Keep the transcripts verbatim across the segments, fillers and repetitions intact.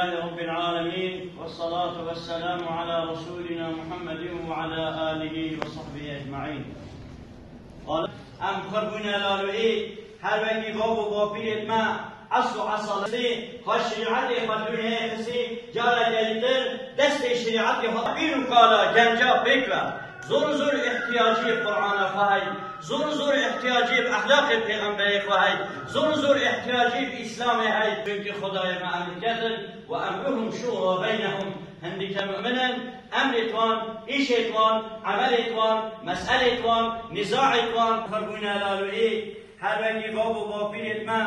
لله رب العالمين، والصلاة والسلام على رسولنا محمد وعلى آله وصحبه أجمعين. قال: Em xwe bûne lalûyî, her wekî bav û bapîrên me esl û esaletê xwe şerîetê xwe dûnê xistî, careke dîtir destê şerîetê xwe pîr û kala genca pêk ve. Zor zor ihtiyacî Qur'ana xwe hey. Zor zor ihtiyacî bi ehlaqê pêxemberê xwe hey. Zor zor ihtiyacî bi Îslamê hey. Çunkî Xwedayê me emir ketin: "Ve emruhum şura beynehum." Hindike mu'min in, emrê wan, îşê wan, emelê wan, meselê wan, nîzaê wan, ferbûne lalûyî, her wekî bav û bapîrên me,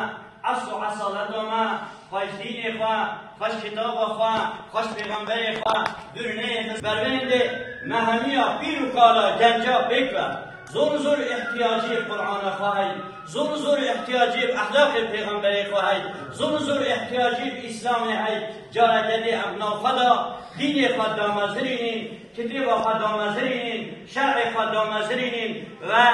esl û esaleta me, xweş dînê xwe, xweş kitaba xwe, xweş pêxemberê xwe, dûr neyê xist bervên dê, me hemiya pîr û kala genca pêk ve. Zor zor ihtiyacî Qur'ana xwe hey. Zor zor ihtiyacî ehlaqê pêxemberê xwe hey. Zor zor ihtiyacî Îslamê hey. Careke dê em nav xwe da, dînê xwe damezirînîn, kitêba xwe damezirînîn, şer'ê xwe damezirînîn ve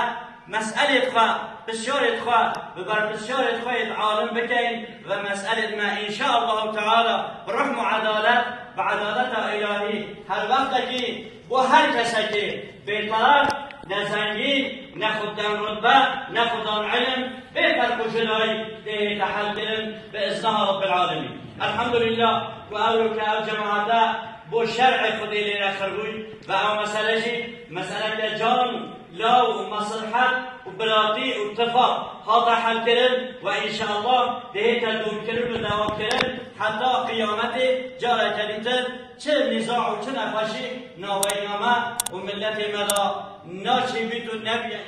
meselê xwe, pisyarê xwe bi berpisyarê xwe yê alim bikeyin ve meselê me, înşaallahu teala, bi rehm û edalet, bi edaleta îlahî, her wextekî bo her kesekî bêtaraf, ne zengîn, ne xwedên rutbe, ne xwedên ilim, bê ferq û culayî dê hête helkirin bi izna Rabbil Alemîn. Elhamdulillah ku ew ke ev cemaate bo şer'ê Xwedê lê re xirbûy ve ew mesele jî meseleke can, law û meselhet û biratî û tifaq hate helkirin ve înşallah dê hête dûrkirin û dewamkirin heta qiyametê careke dîtir. Çi nîza û çi nexweşî navbeyna me û miletê me de naçîbît û nebiye.